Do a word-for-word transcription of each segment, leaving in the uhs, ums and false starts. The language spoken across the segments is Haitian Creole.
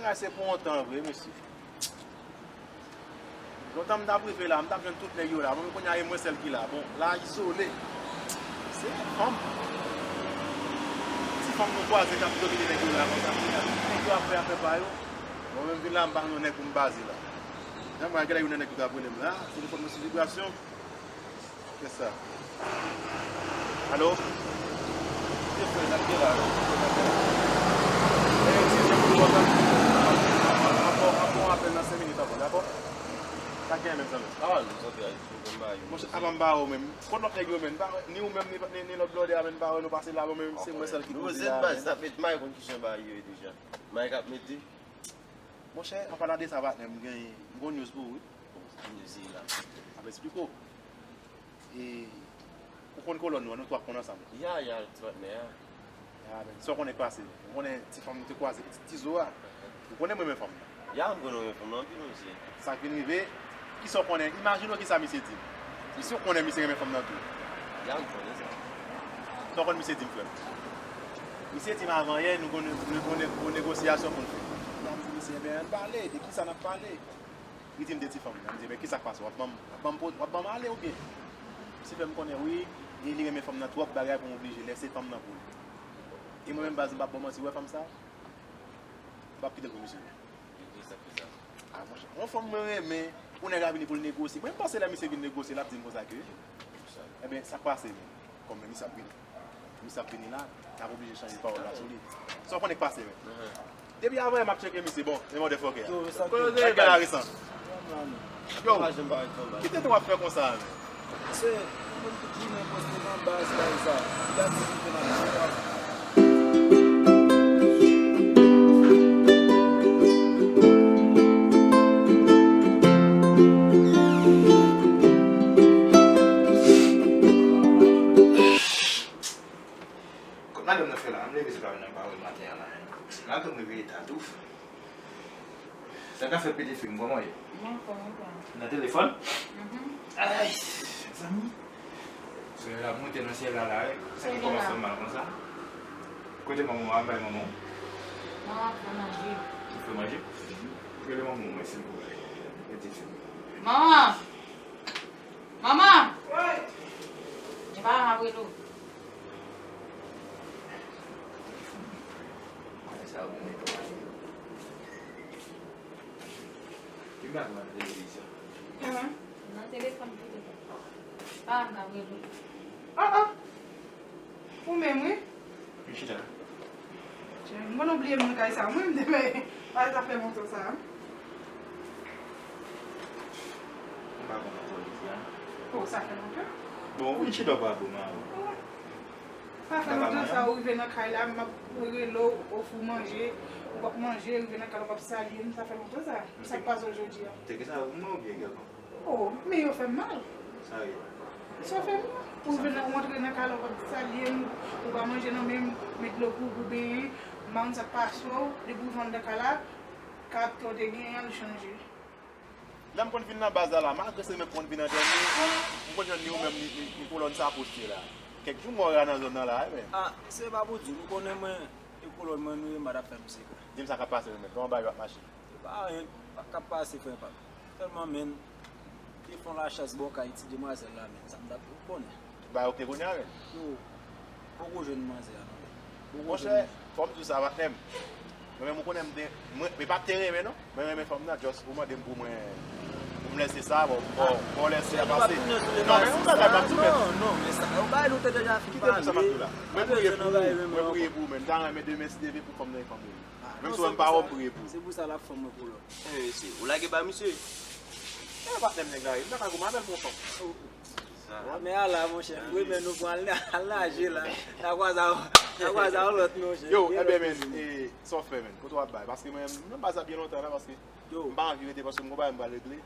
Bagay se pou yon tan vre, mesye. Lontan m t ap rive la, m t ap jwenn tout nèg yo la. Bon, men kounye a e mwen sèl ki la. Bon, la izole. Se fanm. Ti fanm nou kwaze k ap domine nèg yo la konsa. Kounye a tout nèg yo ap fè afè pa yo. Bon, men m vin la, m pa jwenn yon nèg pou m baze la. Jan m wè, genlè youn nan nèg yo t ap rele m la. Telefòn mwen sou vibrasyon. Kisa? Alo? Kite frè, sa k gen la? E, ti jan pou w ap ankò, ankò apèl nan senk minit ankò, dakò? Sa k gen menm, zanmi? Ah, nou santi a, nou konn ba yo. Monchè, apa m ba ou menm? Kot lòt nèg yo menm? M pa wè ni ou menm, ni, ni, ni lòt blòdè a menm, m pa wè nou pase la, bon, menm se mwen sèl ki poze la, menm. Sa fèt may konn kijan ba yo ye deja. May k ap mete. Monchè, an palan de sa, patnè, m gen, m gon news pou ou, wi. Bon, ki news ye la? M ap esplike w. E, ou konn kolòn nou an, nou twa k konn ansanm. Ya, ya, ti patnè a. Ya, men, sa w konnen k pase? Ou konnen ti fanm nou te kwaze, ti, ti zo a? Ou konnen m renmen fanm nan? Ya, m konnen w renmen fanm nan anpil, mesye. Sa k vin rive, kisa w konnen? Imajine w kisa misye di m. E si w konnen misye renmen fanm nan tou? Ya, m konnen sa. Sa w konn misye di m, frè m? Misye di m avan yè, nou gon, nou gon, gon negosyasyon pou n fè. M di misye, "Ebyen, ann pale, de kisa n ap pale?" Li di m de ti fanm nan. M di, "Ebyen, kisa k pase? W ap ban m, w ap ban m po-, w ap ban m ale oubyen?" Misye fè m konnen wi, e li renmen fanm nan twòp, bagay pou m oblije lèse fanm nan pou li. E mwen menm, baz, m p ap ba w manti, w wè fanm sa? M p ap kite l pou misye. Sa k fè sa? Ah, monchè, yon fanm mwen renmen, yon nèg ap vini pou l negosye. Mwen, m panse lè misye vin negosye, l ap di m konsa ke, ebyen, sa k pase menm? Kòm men misye ap vini. Misye ap vini la, n ap oblije chanje pawòl la sou li. Sa w konnen k pase menm? Depi avan yè m ap tcheke misye, bon, e motherfucker a. Yo, sa k gen la resan? Yo, kite tou w ap fè konsa a menm. Se, nou menm tout jounen poste nan baz la e sa. Ki aktivite n ap fè la? Kot madanm nan fè la? M leve se pa nan pawòl maten an la menm. Madanm reveye ta tou. Sa ka fè pete fim, kòman w ye? Mwen anfòm, ou kòman? Nan telefòn? Mhm. Ay, mezanmi. Solèy la monte nan syèl la, la, wi. Sa ki kòmanse fè mal konsa? Kote manman w? Al bay manman w. Manman ap fè manje. Ou fè manje? Mhm. Rele manman w, silvouplè. Pete fim. Manman! Manman! Wi! Gen paran ap rele w. Sa ou mete w ale. Ki m ap nan televizyon? Ahan. Nan telefòn tou tèt. Paran m nan rele w. Ah, ah. Ou menm, wi. Vin chita. M konn oubliye m nan kay sa, mwen, m te fè pa zafè montan sa. M pa konn ankò li di a. Oh, sa fè lontan. Bon, ou vin chita, w pa bon, ma. Sa fè lontan sa, ou rive nan kay la, m ap rele w, ofri w manje, ou p ap manje, rive nan kay la, ou p ap salye m, sa fè lontan sa. Sa k pase w jodi a? Te gen sa pou mwen oubyen kèlkonk? Oh, men yo fè m mal. Sa yo ye? Sa fè m mal. Ou vin, ou antre nan kay la, ou p ap salye m, ou pa manje nan men m, met dlo pou ou, pou benyen, m pa konn sa k pase w, depi ou vin anndan kay la, karaktè w te genyen an, li chanje. Lè m konn vin nan baz la, la, malgre se mwen k konn vin an dènye, m konn jwenn ni ou menm, ni, ni, ni kolòn sa poste la. Kèk jou m wè w ra nan zòn nan la, wi, men. Ah, se pa pou di, nou konnen mwen, e kolòn mwen, nou ye, m pa t ap fè m sekrè. Di m sa k ap pase, men, kòman bagay yo ap mache? Se pa anyen k ap pase, frè pa m. Sèlman, men, te fon lachas bò kay ti demwazèl la, men, sa m t ap konnen. Ba yo ke kounye a, men. Yo, poko jwenn manzè a, non, men. Poko jwenn. Monchè, fò m di w sa, patnè m. Mwen menm, ou konnen m te, mwen, men pa te renmen, non. Mwen renmen fanm nan, just ou mande m pou mwen, pou m lèse sa, bon, bon, bon, lèse a pase. Non, men yon bagay m ap di w, men. Non, non, men sa, yon bagay nou te deja fin pale. Kite m sa m ap di w la. Mwen priye pou ou, mwen priye pou ou, men. M ta renmen demen, si Dye vle, pou fanm nan e fanm mwen. Menm si w wè m pa wè w, m priye pou ou. Se pou sa l ap fè mwen kolòn. Eh, mesye, ou lage ba misye. Eh, patnè m nèg la ye. M ta ka goumen avè l pou yon fanm. Oh, oh. Sa. Ah, men ala, monchè. Wi, men nou pran al, al naje la. N a kwaze a, n a kwaze a yon lòt, monchè. Yo, ebyen, men, eh, sa w fè, men? Kote w ap bay? Paske mwen, m nan baz la byen lontan la, paske m pa anvi rete, paske m gon bagay m pral regle.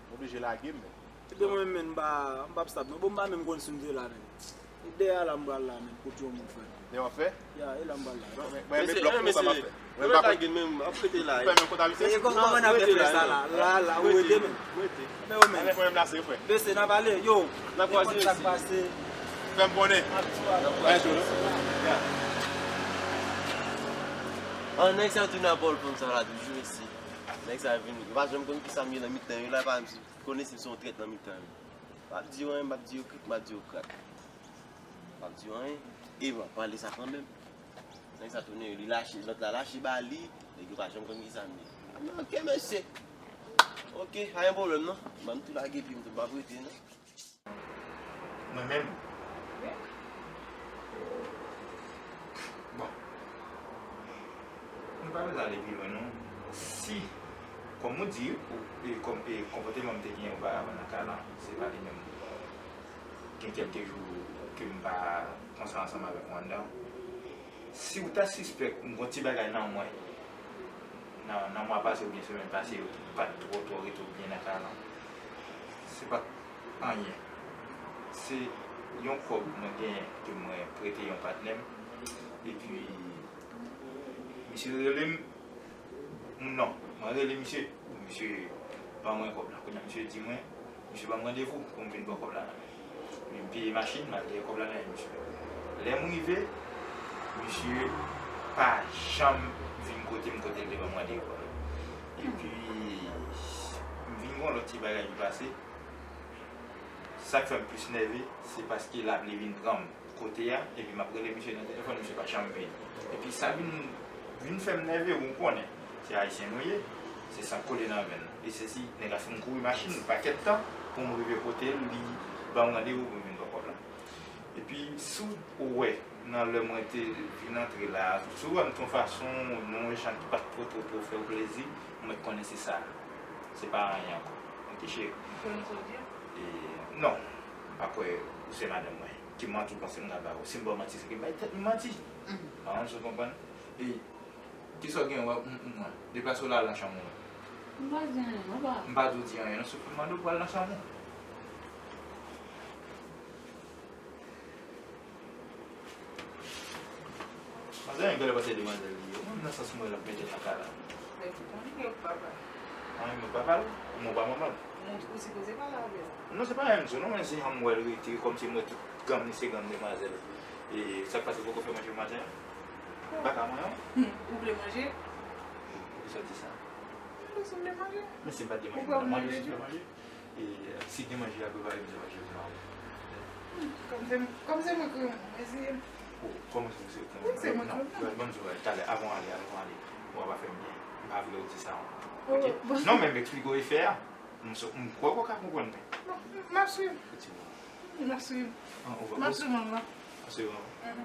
M oblije lage, men. Ebyen, mwen, men, m pa, m p ap stap, non. Bon, m pa menm konn si m te la, men. E dèyè a la m pral la menm, kot yon moun, frè. Dèyè w ap fè? Ya, e la m pral la. Non, men, mwen, men blòk pou sa m ap fè. Mwen pa konn. Fè men kont a misye. E kòman n ap fè sa la? La, la, ou rete menm. Mwen menm la, se frè. Mesye, n ap ale, yo. N ap kwaze, mesye. Fè m konnen. N ap di w a. N ap kwaze, mesye. Ya. An, nèg sa yo tounen a bòl fanm sa la toujou, mesye. Nèg sa yo vin, yo pa janm konn kisa m ye nan mitan yo la, pa menm si konnen si m se yon trèt nan mitan yo. M ap di yo anyen, m ap di yo krik, m ap di yo krak. M ap di yo anyen, e m ap pale sa kanmenm. Nèg sa tounen, li lache, lòt la lache ba li, nèg yo pa janm konn kisa m ye. M di, "Ok, mesye. Ok, pa gen pwoblèm, non." Ban m tou lage pye m tou, m p ap rete, non. Mwen menm. Bon. Mwen pa bezwen ale pi lwen, non. Si, kòm ou di, ou, e, kòm, e, konpòteman m te gen oparavan nan kay lan, se pa li menm. Gen kèlke jou ke m pa konsa ansanm avèk ou anndan. Si w ta sispèk m gon ti bagay nan mwen, nan, nan mwa pase oubyen semèn pase yo, pa t twò, twò rete w byen nan kay lan, se pa t anyen. Se yon kòb mwen genyen ke mwen prete yon patnè m. Epi, misye rele m, non, mwen rele misye. Misye ban mwen kòb la. Kounye a, misye di mwen, misye ban m randevou pou m vin pran kòb la nan men l. Men m peye machin, m al dèyè kòb la nan men misye. Lè m rive, misye pa janm vin kote m, kote l te ban m randevou a. Epi, m vin gen yon lòt ti bagay ki pase. Sa k fè m plis nève, se paske l ap vle vin pran m kote a, epi m ap rele misye nan telefòn, misye pa janm vin. Epi sa vin, vin fè m nève, ou konnen, se ayisyen nou ye, se san k koule nan venn. E se si nèg la fè m kouri machin yon pakèt tan pou m rive kote l, li ban m randevou pou m vin pran kòb la. Epi si w wè nan lè mwen te vin antre la, si w wè m t yon fason, nan yon jan ki pa t twò, twò, twò fè w plezi, mwen konnen se sa. Se pa anyen ankò. Ok, cheri? Ou konnen sa w di a? E, non, m pa kwè ou se madanm mwen. Ki manti w panse m ka ba ou? Si m ba w manti, se ke m bay tèt m manti. Mhm. An, ou konprann? E kisa w gen wè m, m, mwen? Deplase w la al nan chanm ou. M pa di anyen, non, pa. M pa di w di anyen, non, se pou m mande w pou al nan chanm ou. Manzè gen lè pa se demwazèl li ye. Mwen nan sans mwen l ap mete nan kay la. Men ou konn li, ou papa l. An, mwen papa l? Mwen pa manman l. Ou, ou sipoze pale avè l. Non, se pa menm di w, non, men se jan m wè l rete, kòmsi m wè tout granm li se granm demwazèl. E sa k pase, poko fè manje pou maten an? Baka mwen an? Hmm, ou vle manje? Poukisa w di sa? Paske m vle manje. Men si m pa t gen manje, m t ap manje, si m t ap manje. E, si gen manje a prepare, m di manje pou mwen. Kòm se, kòm se mwen ki renmen w, eseye m. O, kòman se mwen ki renmen w? Wi, se mwen ki renmen w. Non, ban m di w, talè, avan w ale, avan w ale, w ap fè m byen. M pa vle w di sa ankò. Ok? Non, men m eksplike w efè a. M so-, m kwè w ka konprann mwen. Bon, m ap swiv. Efektivman. M ap swiv. An, ou va. M ap swiv manman. Ap swiv manman. Mhm.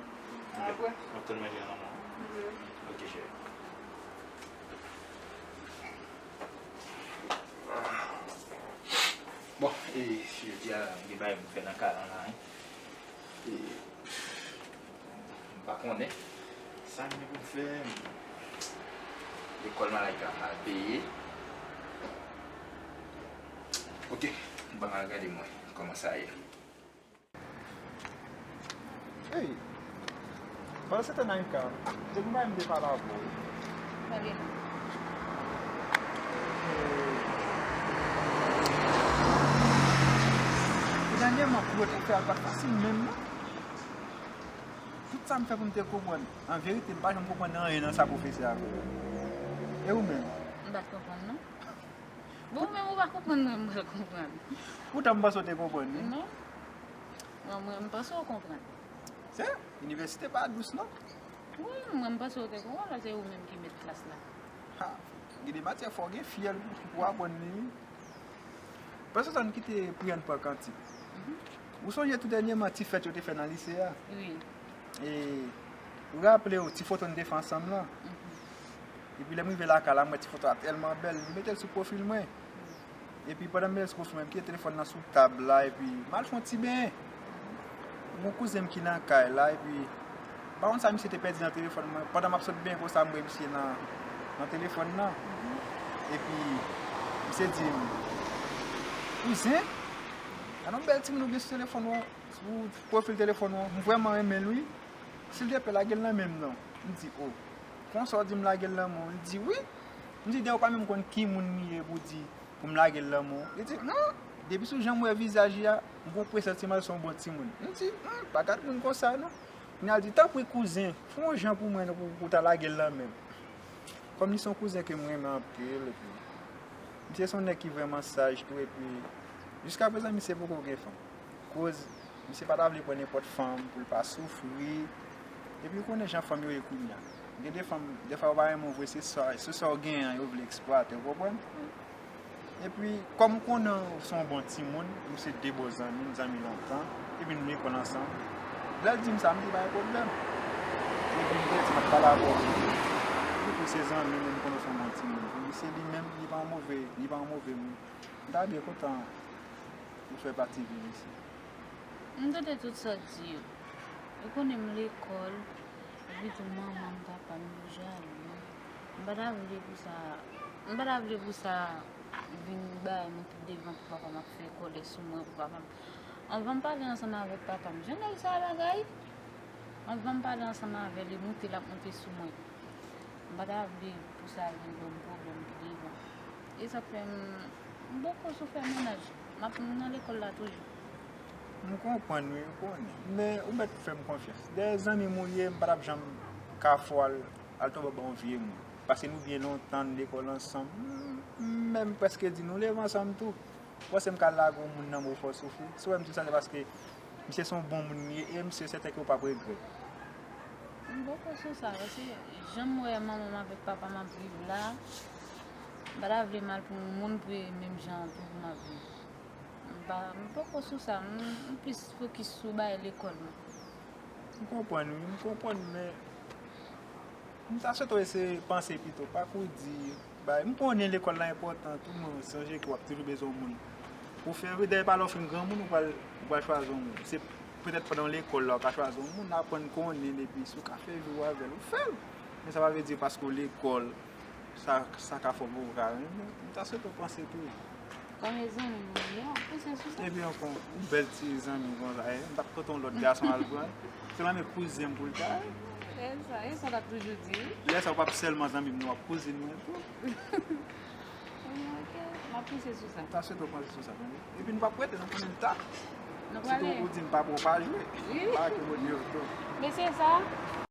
Ok. Apre. M ap tann manje a manman. Ok. Ok, cheri. Bon, e, jodi a, m gen bagay pou m fè nan kay lan la, wi. E, m pa konnen sa m gen pou m fè. Lekòl Malaika mal peye. Ok, ban m al gade mwen kòman sa ye. Hey, pandan se tan Naïka, se pou mwen m te pale avè w. Pale non. Dènyèman, kou yo te fè a pa t fasil menm non. Tout sa m fè pou m te konprann, an verite, m pa janm konprann anyen nan sa pwofesè a fè. E ou menm? M pa t konprann non. Bon, ou menm ou pa konprann, mwen, mwen konprann. Poutan m panse w te konprann, wi. Non. Mwen, mwen, m panse w konprann. Se, inivèsite pa dous, non. Wi, mwen, m panse w te konprann, se ou menm ki met klas la. Ha, gen de matyè fò w gen fyèl pou, pou aprann li, wi. Panse sa n kite Priyan pran kantik. Mhm. Ou sonje tou dènyèman ti fèt yo te fè nan lise a? Wi. E, ou raple w ti foto n te fè ansanm lan? Mhm. Epi lè m rive lakay la, m wè ti foto a tèlman bèl, m mete l sou pwofil mwen. Epi pandan m mete l sou pwofil mwen, m kite telefòn nan sou tab la, epi m al fè yon ti benyen. Gon kouzen m ki nan kay la, epi m pa konn sa misye te pèdi nan telefòn mwen. Pandan m ap sot benyen konsa, m wè misye nan, nan telefòn nan. Epi misye di m, "Kouzen, gade yon bèl timoun ou gen sou telefòn ou an, sou pwofil telefòn ou an. M vrèman renmen l, wi. Silvouplè, lage l nan men m non." M di, "O, konsa w di m lage l nan men w?" Li di, "Wi." M di, "Dayè, ou pa menm konn ki moun li ye pou di pou m lage l nan men w?" Li di, "Non, depi sou jan m wè vizaj li a, m gon presantiman l se yon bon timoun." M di, "Hmm, pa gad moun konsa non." Kounye a l di, "Tanpri kouzen, fè yon jan pou mwen non, pou, pou w ta lage l nan men m." Kòm li se yon kouzen ke m renmen anpil, epi misye se yon nèg ki vrèman saj tou, epi jiskaprezan misye poko gen fanm. Koz misye pa ta vle pran nenpòt fanm pou l pa soufri. Epi ou konnen jan fanm yo ye kounye a. Gen de fanm, defwa yo pa renmen w vre, se sa, se sa w genyen an yo vle eksplwate, ou konprann? Epi, kòm m konnen w se yon bon timoun, nou se de bon zanmi, nou zanmi lontan, epi nou lekòl ansanm. Lè l di m sa, m di pa gen pwoblèm. Epi m te di m ap pale avè w. Epi tou se zanmi m, m konnen w se yon bon timoun. Epi misye li menm, li pa yon move, li pa yon move moun. M ta byen kontan ou fè pati vi misye. M tande tout sa w di yo. Ou konnen m lekòl, epi tou manman m, papa m, yo jalou. M pa ta vle pou sa, m pa ta vle pou sa vin bay mwen tout devan pou papa m ap fè kòlè sou mwen pou papa m. Anvan m pale ansanm avèk papa m, jan nèg sa bagay? Anvan m pale ansanm avè l, e moute l ap moute sou mwen. M pa ta vle pou sa vin ban m pwoblèm pi devan. E sa k fè m, m poko sou fè mennaj. M ap, m nan lekòl la toujou. M konprann wi, ou konnen. Men ou mèt fè m konfyans. Dèyè zanmi m ou ye, m pa t ap janm ka fè w al, al tonbe ba yon vye moun. Paske nou byen lontan, n lekòl ansanm. M, m menm prèske di nou leve ansanm tou. Ou panse m ka lage yon moun nan men w fè w soufri? Si w wè m di w sa, se paske misye se yon bon moun li ye, e m si sèten ke w p ap regrèt. M poko sou sa, paske jan m wè manman m avèk papa m ap viv la, m pa ta vle mal pou yon moun pou e menm jan an tou pou m ap viv. M pa, m poko sou sa, m, m plis fokis sou bagay lekòl mwen. M konprann wi, m konprann, men m ta swete w eseye panse pito, pa kou di bay. M konnen lekòl la enpòtan tou, men sonje ke w ap toujou bezwen yon moun pou fè vi. Dèyè pa lè w fin granmoun, ou pral, ou pral chwazi yon moun. Se petèt pandan w lekòl la, w ka chwazi yon moun, aprann konnen l, epi si w ka fè vi w avè l, ou fè l. Men sa pa vle di paske w lekòl, sa, sa ka fè w poko ka renmen. M ta swete w panse tou. Kòm e zanmi m ou ye, m ap pouse sou sa. Epi ankò, yon bèl ti zanmi konsa, e, m t ap kontan yon lòt gason al pran. Se menm kouzen m pou l ta ye. E sa, e sa w t ap toujou di wi. Lè sa w p ap sèlman zanmi m, non, w ap kouzin mwen tou. Wi, ok, m ap pouse sou sa. M ta swete w panse sou sa, tande. Epi nou p ap rete, nou konnen l ta. Nou prale. Sitou ou di m papa w pa jwe. Wi. Pa ke Bondye yo tou. Men se sa.